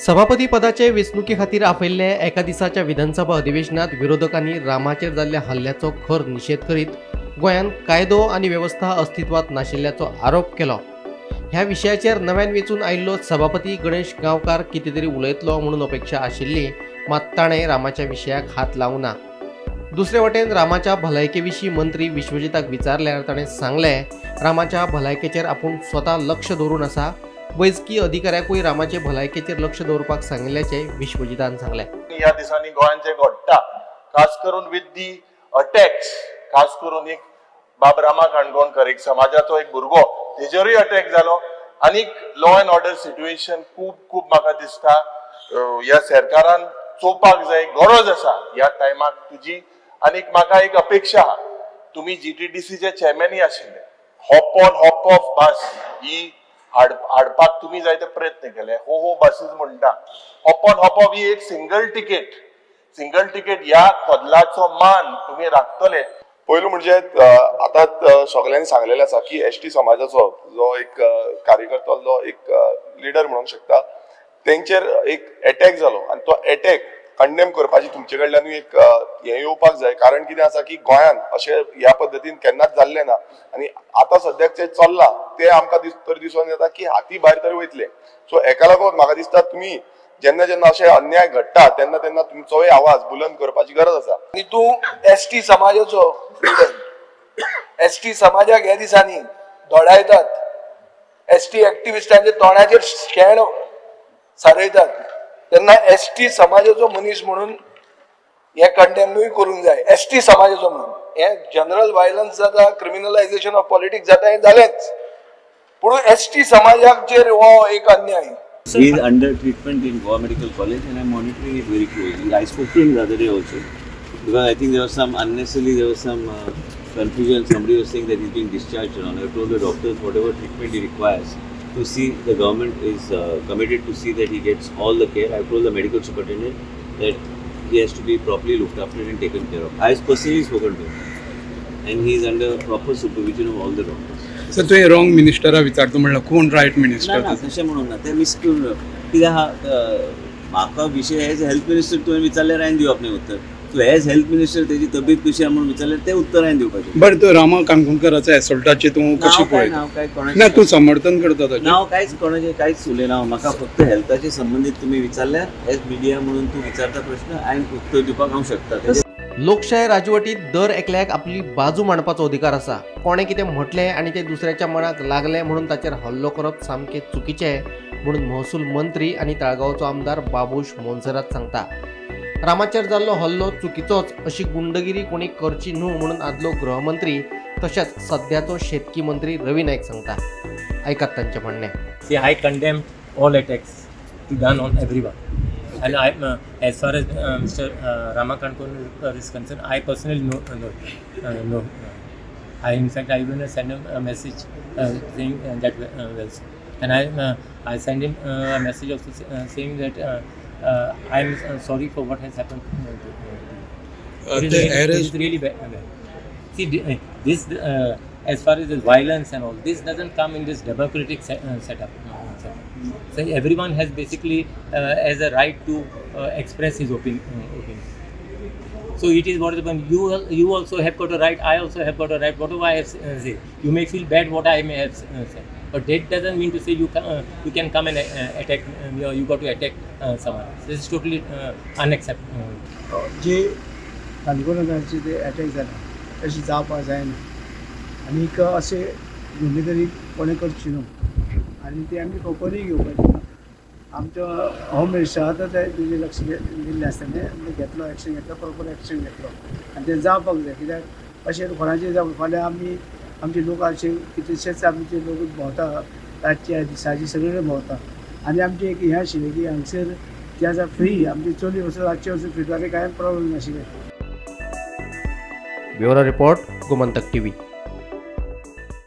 सभापती पदाचे वेंचणुके खातीर आपयल्ल्या एका दिसाच्या विधानसभा अधिवेशनात विरोधकांनी रामाचेर जाल्ल्या हल्ल्याचो खर निशेध करीत गोंयांत कायदो आनी वेवस्था अस्तित्वात नाशिल्ल्याचो आरोप केलो. ह्या विशयाचेर नव्यान वेंचून आयिल्लो सभापती गणेश गांवकार कितें तरी उलयतलो म्हणून अपेक्षा आशिल्ली, मात ताणें रामाच्या विशयाक हात लावंक ना. दुसरे वटेन रामाच्या भलायके विशीं मंत्री विश्वजिताक विचारल्यार ताणें सांगलें, रामाच्या भलायकेचेर आपूण स्वता लक्ष दवरून आसा. वैजकी अधिकाऱ्याकूय रामाचे भलायकेचेर लक्ष दवरपाक सांगिल्ल्याचें विश्वजितान सांगलें. ह्या दिसांनी गोंयांत जें घडटा, खास करून विथ the attacks, खास करून एक बाब रामा काणकोणकर, एक समाजाचो एक भुरगो, तेजेरूय अटॅक जालो. आनीक लॉ एंड ऑर्डर सिट्युएशन खूब खूब म्हाका दिसता ह्या सरकारान चोवपाक जाय, गरज आसा ह्या टायमाक तुजी. आनीक म्हाका एक अपेक्षा आहा, तुमी GTDCचे चेअरमॅनय आशिल्ले, hop on hop off bus ही हाडपाक तुमी जायते प्रयत्न केले. हो हो बसीस म्हणटा, हॉप ऑन हॉप ऑफ ही एक सिंगल तिकेट, सिंगल तिकेट ह्या कदलाचो मान तुमी राखतले. पयलू म्हणजे आतां सगल्यांनी सांगलेलें आसा की एसटी समाजाचो जो एक कार्यकर्तो, जो एक लिडर म्हणूंक शकता, तेंचेर एक एटॅक जालो आनी तो एटॅक कंडेम करपाची तुमचे कडल्यानूय एक हें येवपाक जाय. कारण कितें आसा की गोंयांत अशें ह्या पद्दतीन केन्नाच जाल्लें ना आनी आतां सद्याक जें चल्लां तें आमकां तर दिसून येता की हाती भायर तरी वयतलें. सो हेका लागून म्हाका दिसता तुमी जेन्ना जेन्ना अशे अन्याय घडटा तेन्ना तेन्ना तुमचोय आवाज बुलंद करपाची गरज आसा. आनी तूं एसटी समाजाचो लिडर, एसटी समाजाक ह्या दिसांनी धोडायतात, एसटी एक्टिविस्टांच्या तोंडाचेर शेण सारयतात, तेन्ना एसटी समाजाचो मनीस म्हणून हे कंडेमूय करूंक जाय. एसटी समाजाचो म्हणून हे जनरल वायलन्स जाता, क्रिमिनलायझेशन ऑफ पॉलिटिक्स जाता, हें जालेंच, पूण एसटी समाजाक जेर हो एक अन्याय. He is under treatment in Goa Medical College and I am monitoring it very closely. I spoke to him the other day also because I think there was some unnecessarily, there was some confusion. Somebody was saying that he is being discharged and all. I told the doctors whatever treatment he requires to see, the government is committed to see that he gets all the care. I told the medical superintendent that he has to be properly looked after and taken care of. I have personally spoken to him and he is under proper supervision of all the doctors. Sir, तुवें wrong मिनिस्टरा विचारता म्हणल्यार कोण right minister? ना, तशें म्हणूंक ना, तें miss करून कित्याक म्हाका विशय एज हेल्थ मिनिस्टर तुवें विचारल्यार हांवें दिवप न्ही उत्तर. तूं एज हेल्थ मिनिस्टर तेजी तब्येत कशी आहा म्हणून विचारल्यार तें उत्तर हांवें दिवपाचें. बरें, तूं रामा काणकोणकराचो एसोल्टाचें तूं कशें पळयता? ना, तूं समर्थन करता ताचें? हांव कांयच कोणाचें कांयच उलयना. म्हाका फक्त हेल्थाचे संबंदीत तुमी विचारल्यार एज मिडिया म्हणून तूं विचारता प्रश्न, हांवें उत्तर दिवपाक हांव शकता. लोकशाय राजवटीत दर एकल्याक आपली बाजू मांडपाचो अधिकार आसा. कोणें कितें म्हटलें आनी तें दुसऱ्याच्या मनाक लागलें म्हणून ताचेर हल्लो करप सामकें चुकीचें म्हणून महसूल मंत्री आनी ताळगांवचो आमदार बाबूश मोन्सेरात सांगता. रामाचेर जाल्लो हल्लो चुकीचोच अशी गुंडगिरी कोणी करची न्हू म्हणून आदलो गृहमंत्री तशेंच सद्याचो शेतकी मंत्री रवी नायक सांगता. आयकात तांचें म्हणणें. See, I condemn all attacks done on everyone. And I, as far as Mr. Rama Kankonkar is concerned, I personally know. I, in fact, I even sent him a message saying that well, and I sent him a message also saying that I am sorry for what has happened. It is really bad. See, this as far as the violence and all, this doesn't come in this democratic setup. So everyone has basically as a right to express his opinion. So it is what is upon you. Also have got a right. I also have got a right. Whatever I have say, you may feel bad what I may have said, but that doesn't mean to say you can come and attack me or you got to attack someone. This is totally unacceptable. जे काणकोणाचे ते attack जाला तशें जावपाक जायना आनीक अशें गुंडेगरी कोणें करची न्हू आनी ती आमी खबरूय घेवपाची ना. आमचो होम मिनिस्टर आतां तेजेर लक्ष दिल्लें आसता न्ही, घेतलो एक्शन घेतलो, प्रॉपर एक्शन घेतलो आनी तें जावपाक जाय. कित्याक अशें कोणाचें जावं, फाल्यां आमी आमचे लोक अशे कितलेशेच आमचे लोक भोंवता, रातचे दिसाचे सगळे भोंवता आनी आमचें एक हें आशिल्लें की हांगसर जें आसा फ्री आमची चली वचून रातचे वचून फिरपाक कांय प्रॉब्लम नाशिल्लें. Bureau report, Gomantak TV.